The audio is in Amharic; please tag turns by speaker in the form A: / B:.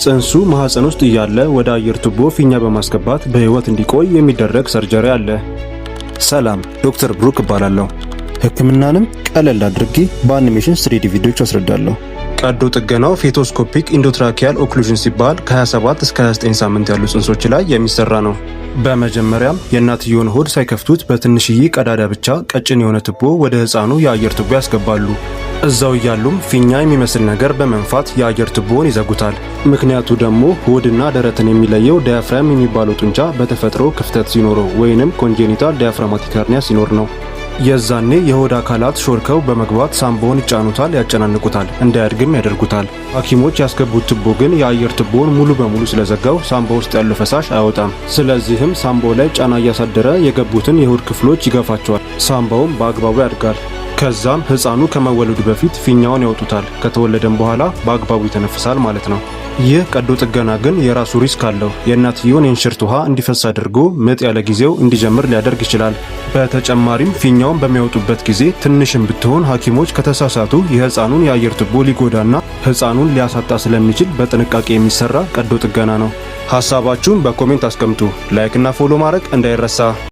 A: ጽንሱ ማህፀን ውስጥ እያለ ወደ አየር ቱቦ ፊኛ በማስገባት በህይወት እንዲቆይ የሚደረግ surgery አለ።
B: ሰላም፣ ዶክተር ብሩክ እባላለሁ። ህክምናንም ቀለል አድርጌ በ animation 3D ቪዲዮዎች አስረዳለሁ።
A: ቀዶ ጥገናው fetoscopic endotracheal occlusion ሲባል ከ27 እስከ 29 ሳምንት ያሉ ጽንሶች ላይ የሚሰራ ነው። በመጀመሪያም የእናትየውን ሆድ ሳይከፍቱት በትንሽዬ ቀዳዳ ብቻ ቀጭን የሆነ ቱቦ ወደ ህፃኑ የአየር ቱቦ ያስገባሉ። እዛው እያሉም ፊኛ የሚመስል ነገር በመንፋት የአየር ቱቦውን ይዘጉታል። ምክንያቱ ደግሞ ሆድና ደረትን የሚለየው diaphragm የሚባለው ጡንቻ በተፈጥሮ ክፍተት ሲኖረው ወይንም congenital diaphragmatic hernia ሲኖር ነው። የዛኔ የሆድ አካላት ሾልከው በመግባት ሳምባውን ይጫኑታል፣ ያጨናንቁታል፣ እንዳያድግም ያደርጉታል። ሐኪሞች ያስገቡት ቱቦ ግን የአየር ቱቦውን ሙሉ በሙሉ ስለዘጋው ሳምባ ውስጥ ያለው ፈሳሽ አይወጣም። ስለዚህም ሳምባው ላይ ጫና እያሳደረ የገቡትን የሆድ ክፍሎች ይገፋቸዋል። ሳምባውም በአግባቡ ያድጋል። ከዛም ህፃኑ ከመወለዱ በፊት ፊኛውን ያወጡታል። ከተወለደም በኋላ በአግባቡ ይተነፍሳል ማለት ነው። ይህ ቀዶ ጥገና ግን የራሱ risk አለው። የእናትየውን የእንሽርት ውሃ እንዲፈስ አድርጎ ምጥ ያለ ጊዜው እንዲጀምር ሊያደርግ ይችላል። በተጨማሪም ፊኛውን በሚያወጡበት ጊዜ ትንሽም ብትሆን ሐኪሞች ከተሳሳቱ የህፃኑን የአየር ቱቦ ሊጎዳና ህፃኑን ሊያሳጣ ስለሚችል በጥንቃቄ የሚሰራ ቀዶ ጥገና ነው። ሀሳባችሁን በ comment አስቀምጡ። Like እና follow ማድረግ እንዳይረሳ።